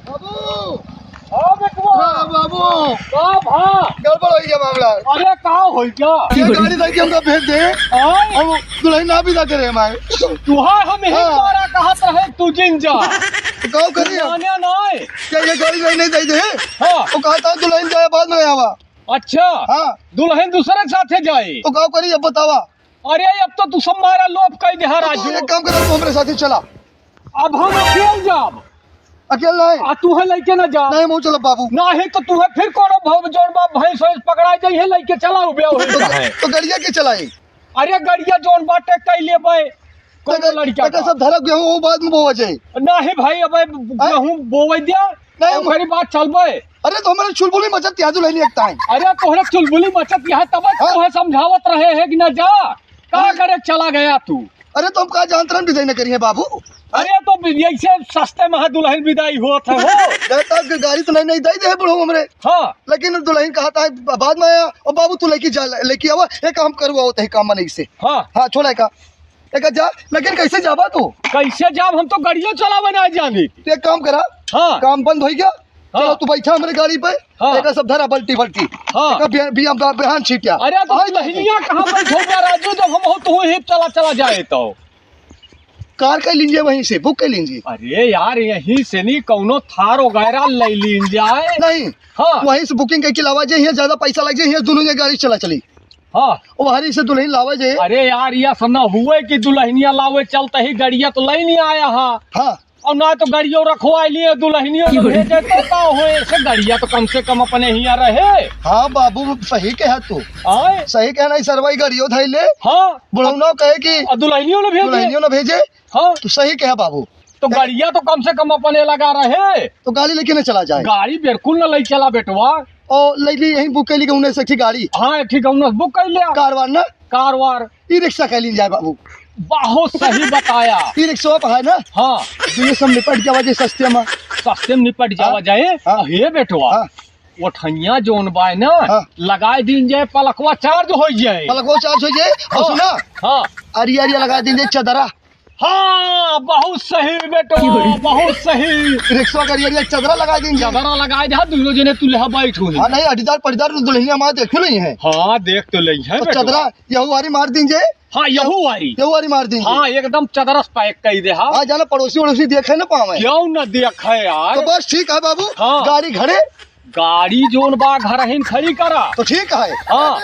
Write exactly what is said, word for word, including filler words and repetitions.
बाबू! हाँ बेटवा। हाँ बाबू! का भा? गड़बड़ होइ गया मामला। अरे का होइ गया? ये गाड़ी धइ के हमका भेज दे। हाँ? हम दुलहिन ना विदा करे हमारे। तुहार हम ही हाँ। मारा कहत रहे तू जिन जा। तो का करी हम? माने नाय। क्या ये गाड़ी नहीं, नहीं दे दे? हाँ। वो कहत है दुलहिन जाए बाद में आवा। अच्छा। हाँ। दुलहिन दूसरे के साथे जाए। तो का करी अब बतावा? अरे अब तो तू सब मारा लोप कइ देहा तो राजू। एक काम करा, तू हमरे साथे चला। अब हम अकेल जाब। अकेल नहीं। आ तू है लइके ना जा। नहीं, हम चलब बाबू। नाही तो तू है फिर कोनो भव-, जोन बा भैंस वैंस पकड़ा जाई है, लइके चला उबे हो तो, जाए। तो गड़िया के चलाई? अरे गड़िया जोन बाटे कइ लेबे, कोनो तो लड़का तो का। सब धरब गेहूं, वो बाद में बोवा जाए। नाही भाई, अबे हाँ? गेहूं बोवे दिया, नहीं, हम ओकरी बाद चलबे। अरे तो हमारे चुलबुली मचत यहाँ दुलहिन एक टाइम। अरे तोहरे चुलबुली मचत यहाँ तब हाँ? तोहे समझावत रहे हैं कि ना जा, का अरे करे चला गया तू? अरे तो हम का जानत रहन विदाई न करिए बाबू। अरे तो ऐसे सस्ते महा दुलहिन विदाई होत है हो। अरे तो गाड़ी तो नहीं, नहीं दे दे बुढ़ऊ हमरे। हाँ। लेकिन दुलहिन कहत है ब-, बाद में आया, और बाबू तू लइके जा, लइके आवा, ये काम करवा होता है काम नहीं से। हाँ। हाँ, छोड़ा का। एक जा, लेकिन कैसे जाबा तू? कैसे जाब? हम तो गड़ियो चलावे ना जानी। तो एक काम करा। हाँ। काम बंद होइ गया। हाँ। चलो तू बैठा हमरे गाड़ी पे। हाँ। एक सब धरा बल्टी बल्टी। हाँ। एक बिया-, बिया-, बिया-, बिहान छीटिया। अरे तो हाँ, दुलहिनिया कहाँ बैठो बा राजू, जब हम हो तो ही चला चला जाए तो। कार कइ लीजिए, वहीं से बुक कइ लीजिए। अरे यार, यहीं से नहीं, कौनो थार वगैरह ले लीन जाए। नहीं। हाँ। वहीं से बुकिंग कइ के लावा जाए, यहाँ ज्यादा पैसा लग जाए, यहाँ दोनों ये गाड़ी चला चली। हाँ। वहीं से दुलहिन लावा जाए। अरे यार, यह सब ना हुए कि दुलहिनिया लावे चलते ही गड़िया तो लइ नहीं आया हा। हाँ। और ना तो गड़ियो रखवाइ लिए, दुलहिनियो तो भेजे तो का हो, ऐसे गड़िया तो कम से कम अपने हिया रहे। हाँ बाबू, सही कहा तू। आए? सही कहा, नहीं सरवाई गड़ियो धइ ले। हाँ। बुढ़ौना कहे कि और दुलहिनियो ना भेजे। दुलहिनियो ना भेजे। हाँ। तू सही कहा बाबू। तो गड़िया तो कम से कम अपने लगा रहे। तो गाड़ी लइके ना चला जाए। गाड़ी बिल्कुल ना लइ चला बेटवा। और लइ ली यहीं बुक कइ ली उन्नीस एक ठे गाड़ी। हाँ, एक ठे उन्नीस बुक कइ लिया। कारवार ना? कारवार। ई रिक्शा कइ लीन जाए बाबू। बहुत सही बताया। ई रिक्शा पे है ना? हाँ। तो ये सब निपट जावा जाए सस्ते में। सस्ते में निपट जावा हाँ। जाए। हाँ। हे बेटवा, हाँ। वो ठैया जोन बाय ना, हाँ। लगाइ दीन जाए, पलकवा चार्ज होइ जाए। पलकवा चार्ज होइ जाए। और हाँ। सुना? हाँ। अरिया अरिया लगाइ दीन जाए चदरा। हाँ, बहुत सही बेटवा, बहुत सही। रिक्शा का अरिया अरिया चदरा लगाइ दीन जाए। चदरा लगाइ दे, हाँ, दुइनो जने तू लेहा बैठ हुई। हाँ, नहीं, अडीदार पडीदार दुलहिनिया माँ देख लइ है। हाँ, देख तो लइ है तो बेटवा। चदरा यहू वारी मार दीन जाए। हाँ, यहू वारी। यहू वारी मार दीन जाए। हाँ, एकदम चदरस पैक कइ दे, हाँ। हाँ, जाना पड़ोसी वड़ोसी देखे ना पावे। क्यों ना देखे यार? तो बस ठीक है बाबू। हाँ। गाड़ी घरे। गाड़ी जोन बा घरहिन खड़ी करा। तो ठीक है। हाँ।